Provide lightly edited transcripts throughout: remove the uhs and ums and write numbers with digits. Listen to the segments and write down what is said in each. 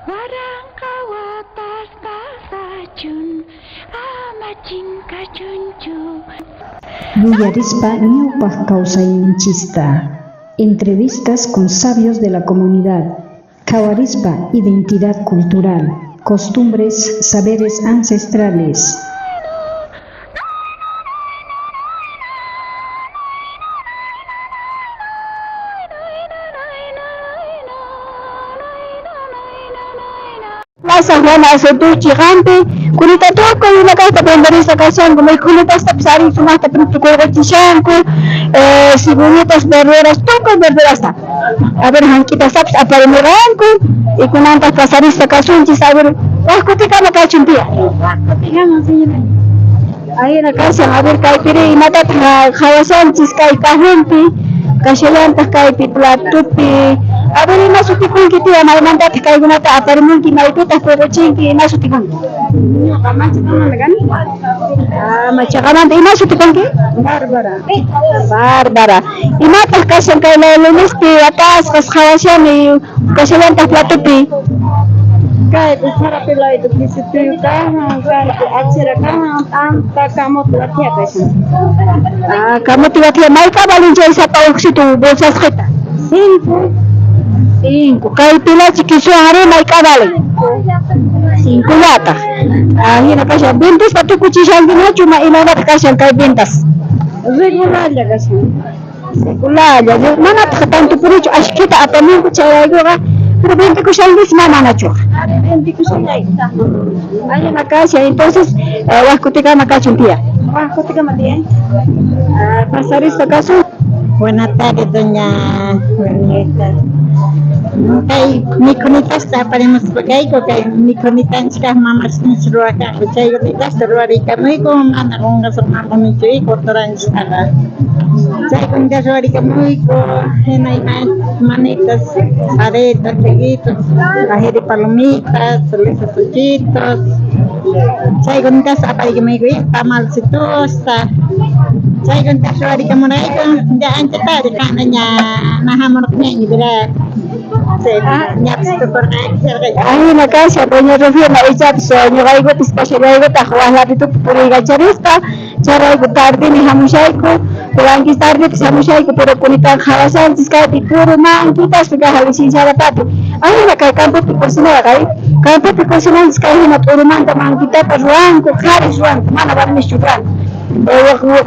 Waranqa watas pasachun, ama chinkachunchu. Yuyarispa ñawpaq kawsayninchista. Entrevistas con sabios de la comunidad. Qhawarispa identidad cultural, costumbres, saberes ancestrales. Plaza Juana Azurduy chiqanpi kunita tukuy ima kaqta venderista kashanku, mikhunitastapis arí sumaqta tukurqachishanku, cebollita, verduras, tukuy verdurasta. A ver, hank'itastapis aparimurqanku y kunantaq pasarista kasunchis, a ver, waj kutikama kachun tía. Waj kutikama, señora. Ahina kashan, a ver, kaypiri imatataq qhawashanchis kay cajunpi, kashallantaq kaypi platopi. A ver, ima sutikunki tía, maymantataq kaykunata aparimunki, maypitaq puquchinki, ima sutikunki? Ñuqa Machaqamanta kani. Ah, Machaqamanta, ima sutikunki? Bárbara. Bárbara. Imataq kashan kay laylonespi atasqas qhawashani kashallantaq platopi? Kaypi sara pilayta pisituyu kajan, ranti achira kajan, t'anta, kamote wathiya kashan. Ah, kamote wathiya, mayk'a valin chay sapa ujsitu bolsasqita? 5. 5. Kay pilachi kisuwan ari mayk'a valin? 5llataq. Ah, hina kashan. Ventaspa tukuchishankinachu imaynataq kashan kay ventas? Regularlla kashan. Regularlla. Manataq tanto purichu ashkhita apamunku chayraykuqa, pero vendekushankichis manachuqa. Ari vendekushallayku. Ahina kashan, entonces waj kutikama kachun tía. Waj kutikama tía. Ah, pasarista kasun. Buenas tardes, doña Julieta. Kay mikhunitasta aparimuspa kayku, kay mikhunitanchik mamasninchik ruwakanku, chaykunitasta ruwarikamuyku, mana qunqasunmanpunichu culturanchistaqa. Chaykunata ruwarikamuyku, hina ima manitas, aretas, triguitos, ají de palomitas, suchitos, chaykunatasta aparikamuyku, tamalcitosta, chaykunata ruwarikamurayku, ya anchatari qana ña nahamurqaña, ¿verdad? Ahina kashan, doña Rufina, ichapis ñuqaykupis kashallaykutaq waj laditupi puriykacharispa, chayrayku tardeni hamushayku, pero antes tardepis hamushayku, pero kunitan qhawashanchis kaypi puro mankitaspi kaq licenciada papi. Ahina kay campopi cocinayqa, campopi cocinanchis kay hina t'urumanta mankitata ruwanku, qharis ruwanku, mana warmischu ruwanku.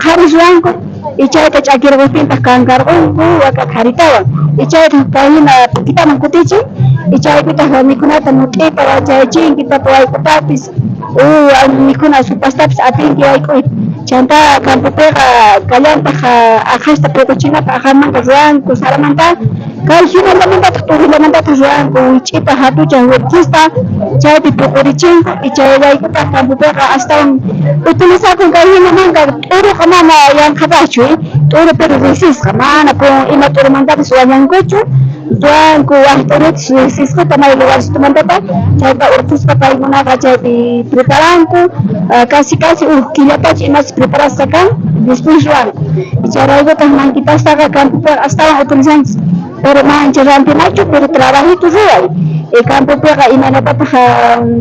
Qharis ruwanku, y chayta ch'akirquptintaq kankarqunku waka qharitawan, y chaytaq kay hina pukitaman kutichin, y chaypitaq mikhunata mut'ipa wachayachinki, papa wayk'utapis, mikhuna supastapis apinki wayk'uyta. Chantá campopiqa kallantaq aqhasta puquchinapaq aqhamanta ruwanku, saramanta, kay hinallamantataq tujullamantataq ruwanku, wich'ipa hatuchaq wirkhispa chaypi puqurichinku, y chayraykutaq campopiqa astawan utilizakun kay hinamanka t'uruqa mana yanqapaqchu, t'uru pero riqsisqa, mana ima t'urumantapis ruwallankuchu, ruwanku waj t'urutas riqsisqata may lugarsitumantaqa, chayta urquspa paykunaqa chaypi preparanku, casi casi uj killatachu imachus preparasqa kan, después ruwanku. Chayraykutaq mankitastaqa campopiqa astawan utilizanchis, pero mancha rantinachu, pero trabajito ruway. Campopiqa imaynatataq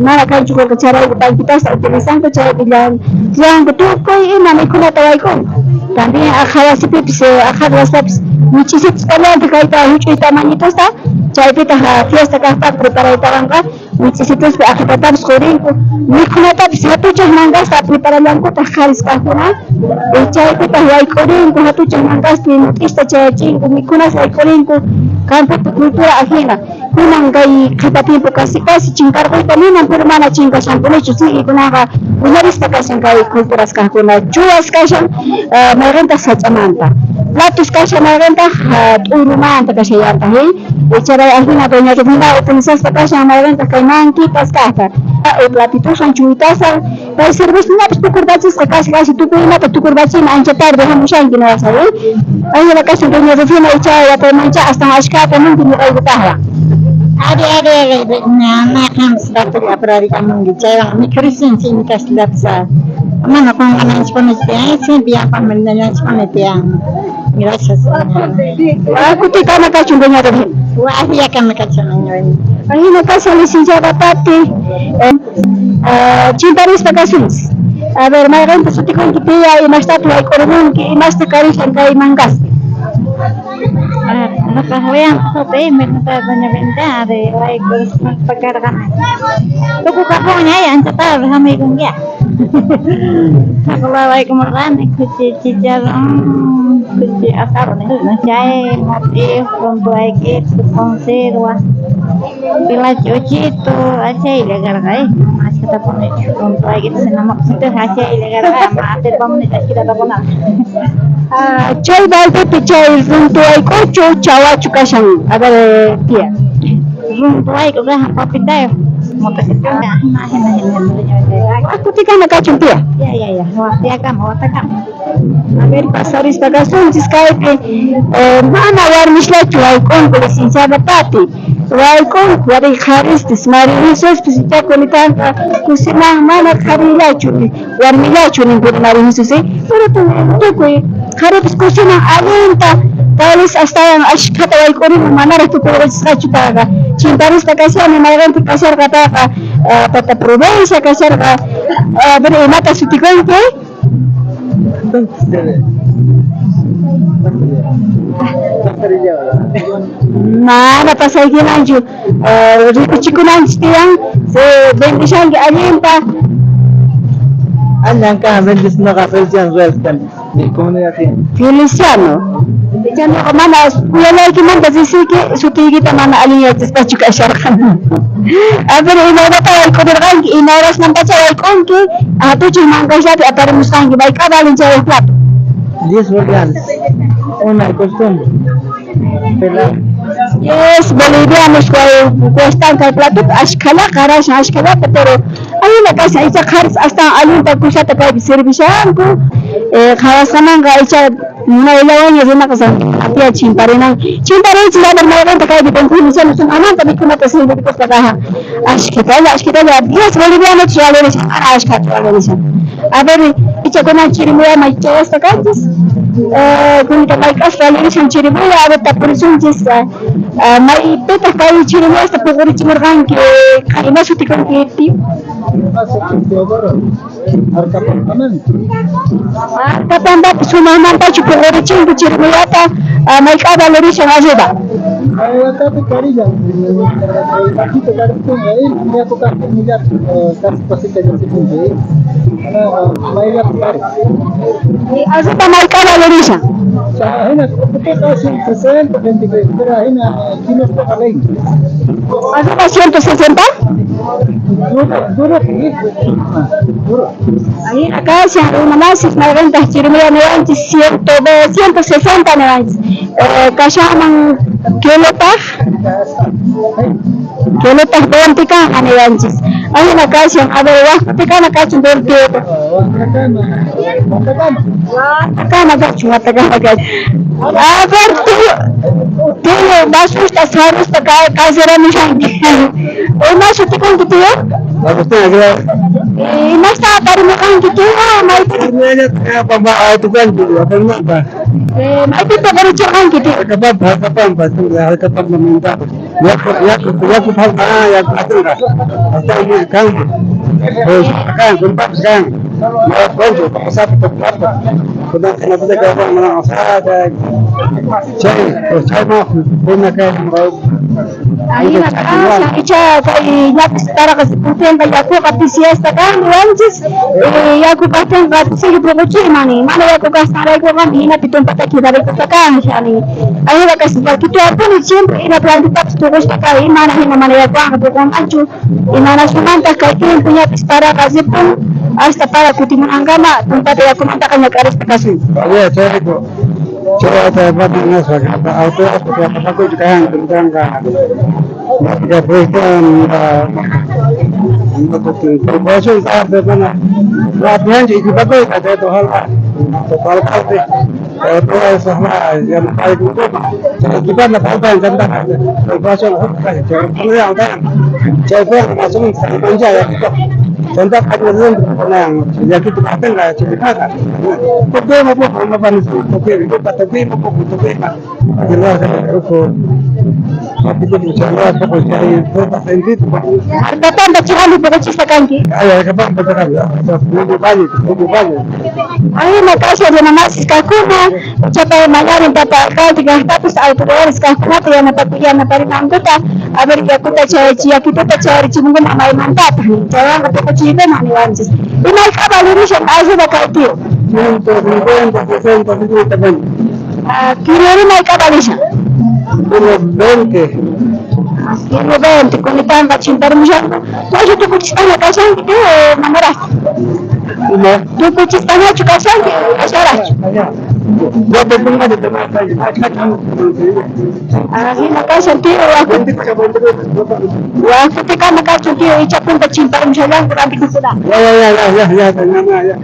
mana kanchu qullqi chayrayku mankitasta utilizanku, chaypi ruwanku tukuy ima mikhunata waykunku. También aqha wasipipis, aqha ruwaspapis wich'isitus kallantaq kayta huch'uy tamañitusta, chaypitaq fiesta kaqtaqa preparaytawanqa wich'isituspi aqhatatapis qurinku, mikhunatapis hatuchaq mankasta preparallankutaq qharis kaqkuna, chaypitaq wayk'urinku hatuchaq mankaspi mut'ista chayachinku, mikhunas wayk'urinku, campopi cultura ajina. Kunan kay qhipa tiempo casi casi chinkarquyta ninan, pero mana chinkashanpunichu, sigue kunaqa wiñarispa kashan kay culturas kaqkuna, chuwas kashan mayqintaq sach'amanta, platos kashan mayqintaq t'urumanta kashallantaq, charay ajina doña Rufina utilizaspa kashan mayqintaq kay mankitas kaqta, platitusan chuytasan, kay serviciosñapis tukurpachisqa casi casi tukuy imata tukurpachina ancha tarde hamushanki nuwasa, ajina kashan doña Rufina icha yapaymancha astawan ashkhata munki ñuqaykupaqwan. Ari, ari, ari, mayqanpis ratolla apurarikamunki, chaywan mikhurisunchik imitasllatapis mana qunqananchikpuni tiyan, siempre yanapamullanchikpuni tiyan. Gracias. Kutikama kachun, doña Regina. Wajllakama kachun. Ahina kashan, licenciada Pati. Chimparispa kasunchis. A ver, mayqinta sutikunki, tía, imastata wayk'urqunki, imasta karishan kay Mankaspi? Noqa Julián sutiymi, doña Benta de wayk'urispa karqani. Tukukapunña anchata hamuykunki. Chaqla waykumurqani khuchi chicharrón, khuchi asado chay mote, runtu ayk'ita, conserva, pilachu uchito, achaylla karqa, ashkhatapunichu runtu ayk'ita sinamuqsitu achaylla karqa, ama atirpamunichu ashkhata tapunaq. Chay baldepi chay runtu wayk'uchu chawachu kashan? A ver, tía. Runtu wayk'u kajan papitayuq. Hina hina hina. Kutikama kachun, tía. Ya ya ya, tiyakama watakama. A ver, pasarispa kasunchis kaypi. Mana warmislachu wayk'unku, licenciada Pati. Wayk'unku ari qharistis, María Jesuspis icha kunitanqa kusiman mana qharillachu warmillachu ninkuni María Jesús, pero tukuy qharipis kusiman allinta, tal vez astawan ashkhata wayk'urimun manaraq tukurichisqachu taqa. Chimparispa kashani mayqinpi kasharqa taqa, tata Prudencia kasharqa. A ver, imata sutikunki? Mana pasaykimanchu, rikuchikunanchis tiyan, vendishanki allinta. Andan kan vendes noqa Feliciano Ruelas kani, mi comunidad tiene. Feliciano. Feliciano, mana uyanaykimanta risiyki, sutiykita mana allin yachaspachu kasharqani. A ver, imaynata wayk'urirqanki, imayrasmantacha wayk'unki, atuchis Mankasllapi aparimusqanki, mayk'a valin chay plato? 10 bolivianos, una costumbre. Pelado. 10 bolivianos cuestan kay platopi, ashkhala qarashan, ashkhalata, pero allina kashan, icha qharis astawan allinta kusata kaypi servishanku. Qhawasqamanqa icha munayllawanña runaqa apiya chimparinan. Chimparinchis, a ver, mayqinta kaypi don Feliciano sumananta mikhunata servikuspa kajan. Ashkhatalla, ashkhatalla, 10 bolivianos valerishan, mana ashkhata valerishan. A ver, icha kunan chirimuya chayaspa kanchis. Kunita mayk'asqa valerishan chirimuya, a ver, tapurisunchis, maypitaq kay chirimuyasta puqurichimurqanki, ima sutikunki, tío? Teodoro, Arcapampamanta. Arcapampapi sumaqmantachu puqurichinku chirimuyata, mayk'a valerishan arriba? Watapi karillan, pakito kariptin, yaku kaptin millapi, kasi pasita lluqsipunki, mayllapi kari. Arriba mayk'a valerishan? Hina k'utupiqa 160, 23, pero hina kilospiqa 20. Arriba 160? Duro, duro, duro. Ahí kashan, runa masis, mayqintaq chirimuya niwanchis, 160 niwanchis. Kashanman kilotaq, kilotaq 20 kanja niwanchis. Ahina kashan, a ver, waqpikana kachun 20. Watakama, watakama. Watakama kachun, watakama kachun. A ver, tío, tío, basusta saruspa kasiramushanki. Ima sutikunki, tío? Agustín Aguilar. Imasta aparimuqanki, tío? Maypi? Maypi puqurichirqanki, tío? Arcapampa, Arcapampa, Arcapampa manta. Yaku, yaku, yaku falta, yaku atinqa. Hasta ahí kan. Pues kan, kumpapas kan. Concho, pasapa, papa. Kuna kuna pata ka mana asada. Chay, pues chay ma kuna ka Ahina kashan, icha kay ñapis paraqa putinqa yakuqa pisiyasta kan niwanchis, yaku kaqtinqa sigue puquchiyman, mana yaku kasqanraykuqa hinapi tumpata quedarikusta kan shani. Ahina kashan, kituapuni siempre ina plantitapas tuquspa kan, mana hina mana yakuwanqa puqunmanchu, imanasqamantaq kay tiempo ñapis paraqa ripun, hasta para kutimunankama tumpata yakumantaqa ñak'arispa kasun. Ya, chayrayku chayta pati naspa auto pasakuchu kajan kuntanqa. Ya pues corporación mana rapianchu equipakuyta chayta ojalá alcalde toda esa yanapaykunkuman chay equipana faltan chantaqa corporación huk kashan chay chaypuna más o menos sapancha yakuta. Chantá yakita p'atanqa chaypaqqa. Tukuyma poqon tukuyma poqon tukuyma. Arcapampa chiqanpi puquchisqa kanki. Ahina kashan runa masis kaqkuna, chapay mañarin tata alcalde kaqtapis autoridades kaqkunata yanapaku yanaparinankuta, a ver yakuta chayachi yakituta chayarichimunkuna maymantataq, chaywanqa puquchiykuna niwanchis. Imayk'a valerishan arriba kay tío? 150, 60, 50 bueno. Kilori mayk'a valishan? Unos 20. Kilo 20, kunitanqa chimparimushanku. Chaychu tukuchisqaña kashanki tío o manaraqchu? Ima? Tukuchisqañachu kashanki o kasharaqchu? Ya te pongo de tomar. Hina kashan tío, waqtutikama kachun tío, icha punta chimparimushallanku rantikuqkuna. Ya, ya, ya, ya, ya, ya, ya, ya.